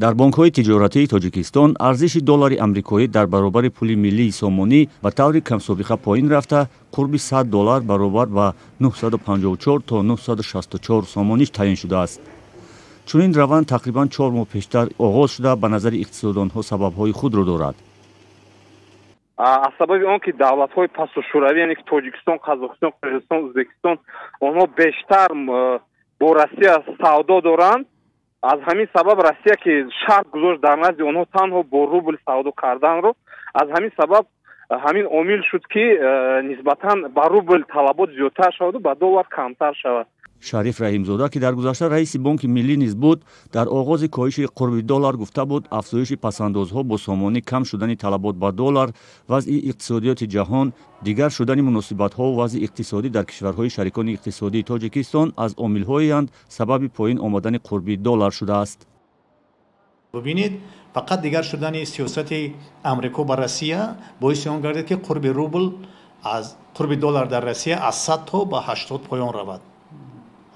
Дар бонкҳои тиҷоратии Тоҷикистон арзиши доллари амрикоӣ дар баробари пули миллии сомонӣ ба таври камсобиқа поин рафта, қурби 100 доллар баробар ба 954 то 964 сомонӣ таъин шудааст. Чунин раванд тақрибан 4 моҳ пештар оғоз шуда, ба назари иқтисоддонҳо сабабҳои худро дорад. Аз сабаби он ки давлатҳои пасушӯравӣ, яъне ки Тоҷикистон, Қазоқистон, Қирғизистон, Ӯзбекистон, онҳо бештар бо Россия савдо доранд. Аз ҳамин сабаб Россия ки шарт гузошт дар назди онҳо танҳо бо рубл савдо карданро, аз ҳамин сабаб ҳамин омил шуд ки нисбатан ба рубл талабот зиёдтар шаваду ба доллар камтар шавад. Шариф Раҳимзода, ки дар гузашта раиси Бонки Миллӣ низ буд, дар оғози коҳиши қурби доллар гуфта буд, афзоиши пасандозҳо бо сомонӣ, кам шудани талабот ба доллар, вазъи иқтисодиёти ҷаҳон, дигар шудани муносибатҳо ва вазъи иқтисодӣ дар кишварҳои шарикони иқтисодии Тоҷикистон аз омилҳоеанд, сабаби поин омадани қурби доллар шудааст. Бубинед, фақат дигар шудани сиёсати Амрико ба Россия боиси он гардид, ки қурби рубл аз қурби доллар дар Россия аз 100 то ба 80 поён равад,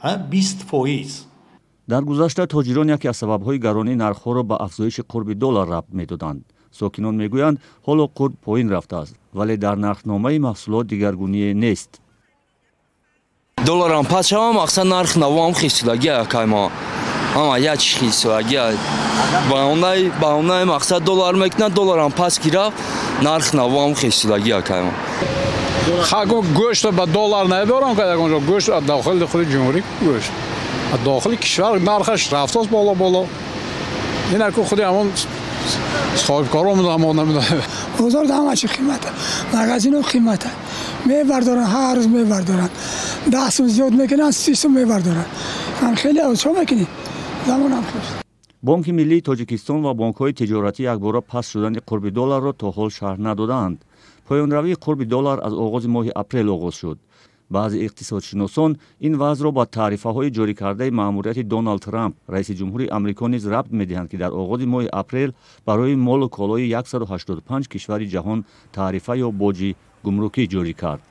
20%. Дар гузашта тоҷирон яке аз сабабҳои гаронии нархҳоро ба афзоиши қурби доллар рабт медоданд. Сокинон мегӯянд, ҳоло қурб поин рафтааст, вале дар нархномаи маҳсулот дигаргуние нест. Долларам паст шава, мақсад нарх навоам хисулагия кайма, ама як чи хисулагия баонай, мақсад доллар мекунад, долларам паст ки рафт, нарх навоам хисулагия кайма. Хаго гӯшт ба доллар намебарам, ки ягонҷо гӯшт аз дохили худи ҷумҳурӣ, гӯшт аз дохили кишвар нархаш рафтааст боло боло. Ин ку худи ҳамон соҳибкорон ҳамон намедонам. Бозор ҳама чи қимата, магазино қимата, мебардоранд, ҳар рӯз мебардоранд, 10 сум зиёд мекунанд, 30 сум мебардоранд. Ҳам хеле чо мекунӣ, замонам хеш. Бонки Миллии Тоҷикистон ва бонкҳои тиҷоратӣ якбора паст шудани қурби долларро то ҳол шарҳ надодаанд. Поёнравии қурби доллар аз оғози моҳи апрел оғоз шуд. Баъзе иқтисодшиносон ин вазъро ба таърифаҳои ҷорӣ кардаи маъмурияти Доналд Трамп, раиси ҷумҳури Амрико, низ рабт медиҳанд, ки дар оғози моҳи апрел барои молу колои 185 кишвари ҷаҳон таърифа ё боҷи гумрукӣ ҷорӣ кард.